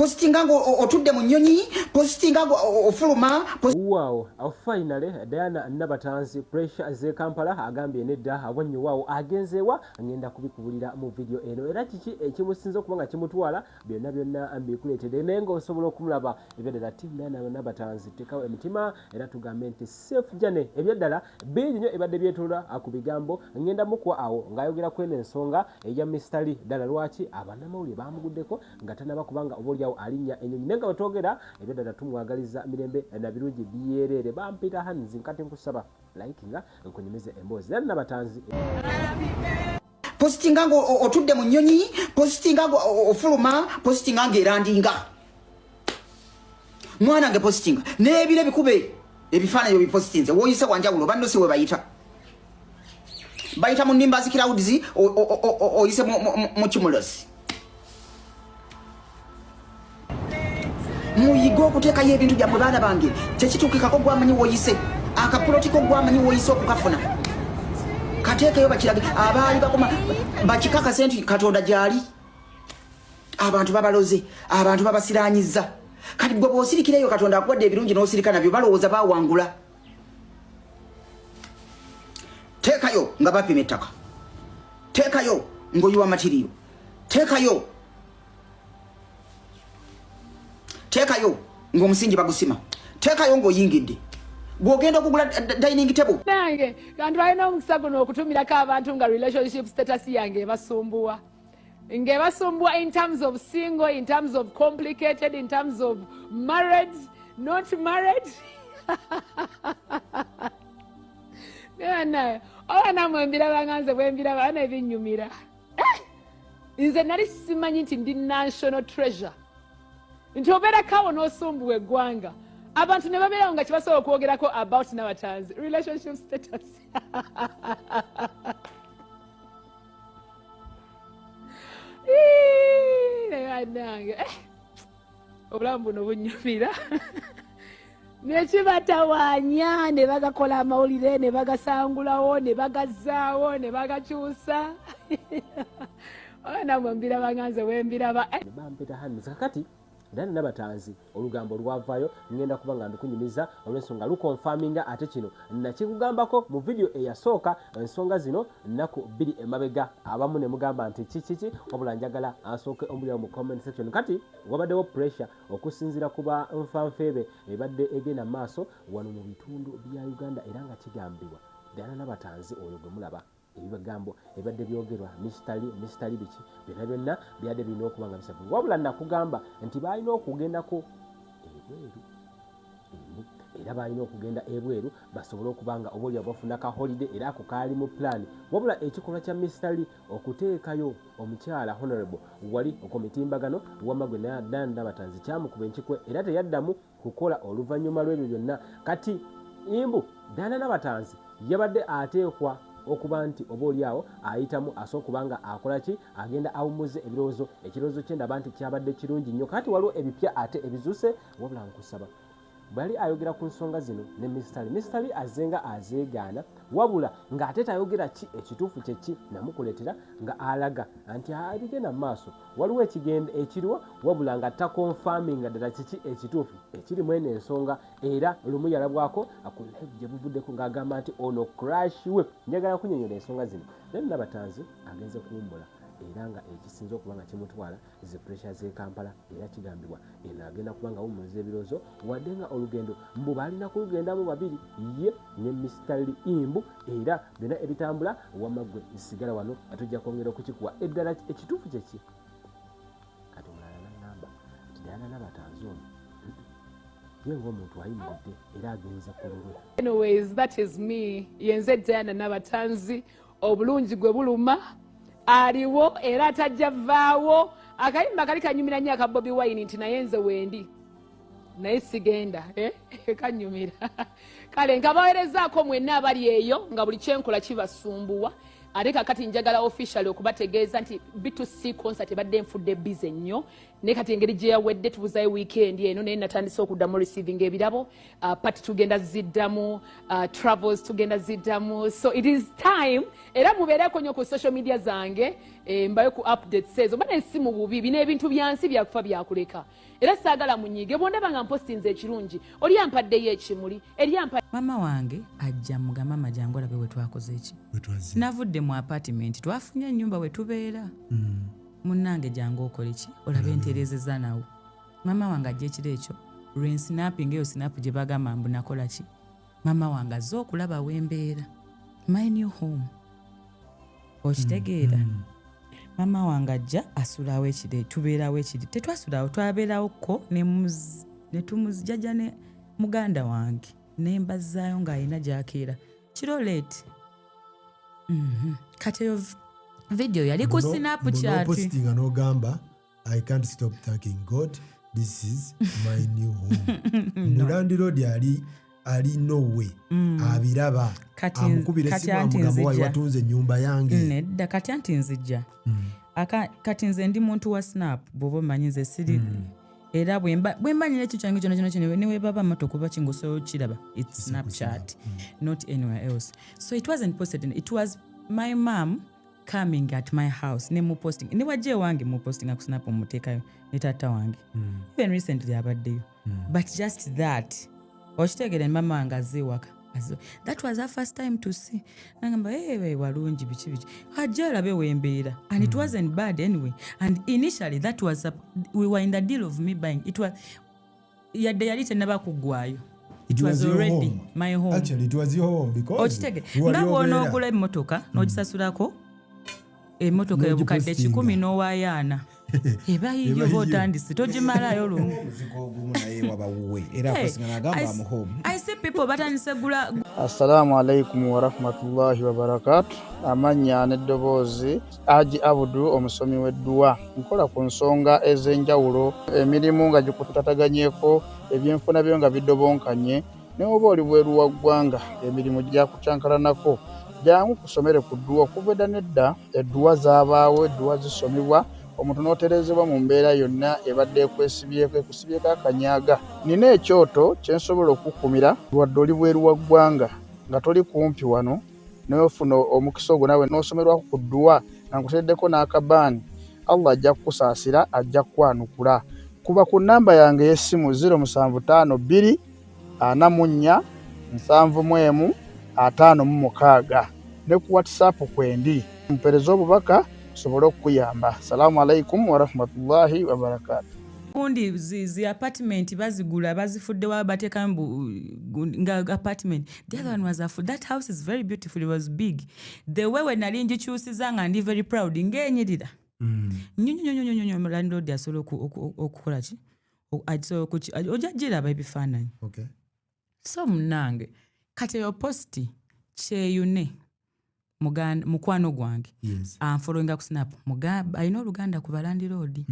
Positinga nga otudde mu nnyonyi, positinga nga ofuluma. Wow, finally Diana Nabatanzi pressure ze Kampala agambye nedda awonye waawo agenzeewa ngenda kubikubulira mu video eno era kiki ekimusinze okuba nga kimutwala byonna byonna mbikuleetedde naye ng'osobola okumulaba ebyaddala team Diana Nabatanzi tekawo emitima era tugambe nti safe journey ebyaddala bingi nnyo ebadde byetolola ku bigambo ngenda mukuwa awo ng'ayogera kweno ensonga eya Mister Lee ddala lwaki abanamawulire bamuguddeko nga tanaba kubanga oba oliawo alinnya enyonyi naye nga wetwogera ebyaddala tumwagaliza mirembe na birungi byereere bampita hanzi nkati nkusaba like nga nkunyumize emboozi era nabatanzi Positinga nga otudde mu nnyonyi, positinga nga ofuluma, positinga nga erandinga mwana nge, positinga n'ebiro bikube ebifaananyi obipositinze woyise wanjawulo banno si we bayita bayita mu nimbus clouds oyise mu cumulus. Muyige okuteekayo ebintu byammwe baana bange, kyekituukikako gwamanyi woyise akapulotiko gwamanyi woyise okukafuna kateekeyo bakirage abaali bakoma bakikakase nti Katonda gyali. Abantu babaloze, abantu babasiranyiza. Kati gwe bw'osirikireyo Katonda akuwadde ebirungi n'osirika nabyo balowooza bawangula. Teekayo nga bapima ettaka, teekayo ng'oyiwa matiriyo, teekayo, teekayo ng'omusingi bagusima, teekayo ng'oyingidde bw'ogenda okugula dining table. Nange kantu alina omukisa guno okutumirako abantu nga relationship status yange ebasumbuwa, ng'ebasumbuwa in terms of single, in terms of complicated, in terms of married, not married. Naye oba namwe mbiraba nga nze bwembiraba ana ebinnyumira. Nze nali simanyi nti ndi national treasure, nti obeerako n'osumbuwa eggwanga, abantu ne babeerawo nga kibasobola okwogerako about Nabatanzi relationship status. Naye banange, obulamu buno bunyumira nekibatawaanya ne bagakola amawulire ne bagasangulawo ne bagazaawo ne bagakyusa. Oba namwe mbiraba nga nze wembiraba. Bampita Hans. Kakati Diana Nabatanzi olugambo lwavaayo ngenda kuba nga ndukunyumiza olw'ensonga lukonfaminga ate kino nakikugambako mu vidiyo eyasooka ensonga zino nnaku 2 emabega abamu ne mugamba nti kikiki wabula njagala asooke ombulirawo mu comment section. Kati wabaddewo pressure okusinziira ku ba nfanfeebe ebadde egenda mu maaso wano mu bitundu bya Uganda era nga kigambibwa Diana Nabatanzi oyo gwe mulaba ebigambo ebadde byogerwa Mr Lee, Mr Lee biki byonna byonna byadde birina okuba nga bisavu wabula nakugamba nti baalina okugendako ebweru era baalina okugenda ebweru basobole okuba nga oba oliawo bafuna ka holiday era ako kaali mu plan. Wabula ekikolwa kya Mr Lee okuteekayo omukyala honorable wali ku mitimbagano wamma gwe Diana Nabatanzi kyamukuba enkikwe era teyaddamu kukola oluvannyuma lw'ebyo byonna. Kati imbu Diana Nabatanzi yabadde ateekwa okuba nti oba oliawo ayitamu asobola okuba nga akola ki agenda awummuze ebirowoozo. Ekirowoozo kye ndaba nti kyabadde kirungi nnyo. Kati waliwo ebipya ate ebizuuse wabula nkusaba bwali ayogera ku nsonga zino ne Mr Lee, Mr Lee azenga azeegaana wabula ng'ate tayogera ki ekituufu kye ki namukuleetera nga alaga nti ebigenda mu maaso waliwo ekigenda ekiriwo wabula nga takonfaminga ddala kiki ekituufu ekiri mu eno ensonga. Era lumu yalabwako ku live gye buvuddeko ng'agamba nti ono crash we. Njagala kunyonyola ensonga zino naye Nabatanzi agenze kuwummula era nga ekisinze okuba nga kimutwala ze pressure z'e Kampala era kigambibwa eno agenda kuba nga wummuza ebirowoozo wadde nga olugendo mbu baalina kulugendamu babiri ye ne Mr Lee imbu era byonna ebitambula wamma ggwe sigala wano tujja kwongera okukikuwa eddala ekituufu kyeki. Kati omulala n'aŋŋamba nti Diana Nabatanzi ono ye ng'omuntu ayimiridde era agenze ku lulwe. Anyways, that is me, yenze Diana Nabatanzi, obulungi gwe buluma aliwo era atajja vaawo. Akayimba kali kanyumira nnyo aka Bobi Wine nti naye nze wendi naye sigenda, kanyumira. Kale nkabaweerezaako mwenna abali eyo nga buli kyenkola kibasumbuwa. Ate kakati njagala officially okubategeeza nti B2C concert ebadde nfudde busy nnyo, naye kati engeri gye yawedde tubuzayo weekend eno, naye natandise okuddamu receiving ebirabo, party tugenda ziddamu, travels tugenda ziddamu, so it is time. Era mubeereko nnyo ku social media zange, eh, mbayo ku updates ezo. Bane si mu bubi, bino ebintu byansi byakufa byakuleka. Era saagala munyiige bwondaba nga mpostinze ekirungi, oli ampaddeyo ekimuli, eri ampa Maama wange ajja muga, "Maama, jangu olabe we twakoze eki." Navudde mu apartment, twafunye ennyumba we tubeera. Munnange, jangu okole ki, olabe ntereezeza nawo. Maama wange ajja ekiro ekyo lwensinapping eyo, snap gye bagamba mbu nakola ki. Maama wange azze okulaba wembeera, my new home, okitegeera? Maama wange ajja asulawo ekiro, tubeerawo ekiri, tetwasulawo, twabeerawo ko ne tumuzjaja ne muganda wange nembazaayo ng'alina gyakeera kiro late. Kati eyo video yali ku Snapchat. Nopostinga n'ogamba, "I can't stop thanking God, this is my new home." No. Landlord ali Norway abiraba. Amukubira Kati esimu, anti amugamba, "Wayi nzija. watunze ennyumba yange." Nedda, kati anti nzijja. Kati nze ndi muntu wa Snap, bw'oba omanyi nze siri era bwemba nyina ekyo kyange kyona kyona kyona, newebaba motoka oba kinga osobola okiraba, it's Snapchat, not anywhere else. So it wasn't posted it was my mom coming at my house ne muposting, ne wajja ewange mupostinga ku Snap, omuteekayo ne taata wange. Even recently abaddeyo, but just that okitegeera, ne mama wange azze ewaka. That was her first time to see. Nagamba, "Hey, walungi, biki biki." Ajja alabe wembeera, and it wasn't bad anyway. And initially that was we were in the deal of me buying it. Was yadde yali tenaba kuggwayo. It was was your already home. My home. Actually, it was your home because Okitege wali nga obeera. bw'onoogula emmotoka n'ogisasulako emmotoka ebukadde N'ogipostinga. 100 n'owaayo 40, eba yiyo. Eba Oba yiyo. otandise togimalayo lumu. Omuzigo ogumu naye waba wuwe era Hey, apostinga n'agamba, "Am home." I see people batandise gula. Assalaamu alaikum warahmatullahi wabarakatu. Amannya n'eddoboozi, Haji Abudu, omusomi w'edduwa. Nkola ku nsonga ez'enjawulo, emirimu nga gikutataganyeko, ebyenfuna byo nga bidobonkanye, ne oba oli bweru wa ggwanga, emirimu gyakukyankalanako, jangu kusomere ku dduwa. Okuva edda n'edda edduwa zaabaawo, edduwa zisomebwa omuntu n'otereezebwa mu mbeera yonna ebadde ekwesibyeko, ekusibyeko akanyaga. Nina ekyoto kye nsobola okukkumira wadde oli bweru wa ggwanga nga toli kumpi wano, n'ofuna omukisa ogwo naawe n'osomerwako ku dduwa nga nkuteereddeko n'akabaani. Allah ajja kukusaasira, ajja kukwanukula. Kuba ku nnamba yange ey'essimu 0752 44 71 56 ne ku WhatsApp kwendi, mpereze obubaka nsobole okukuyamba. Salaamu alaikum warahmatullahi wabarakatu. Gundi zi apartment bazigula, bazifuddewa, bateekamu nga apartment. The other one was a that house is very beautiful, it was big. The way we nali ngikyusiza nga ndi very proud, ng'enyirira nnyo nnyo nnyo nnyo nnyo. Landlord asobola okukola ki, asobola ojja giraba ebifaananyi. So munnange, kati eyo post Kyeyune mukwano gwange anfollowinga ku Snap, alina oluganda ku balandiroodi.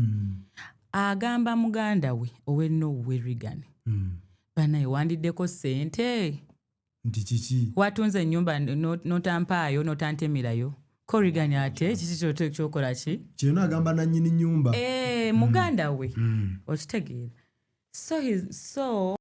Agamba muganda we ow'e Regan, "Banaye, wandiddeko ssente." Nti kiki? "Watunze ennyumba notampaayo, notantemerayo." Corrigan, ate kiki kyokola ki? Kyeyune agamba nannyini nnyumba. Eh, muganda we. Okitegeera? So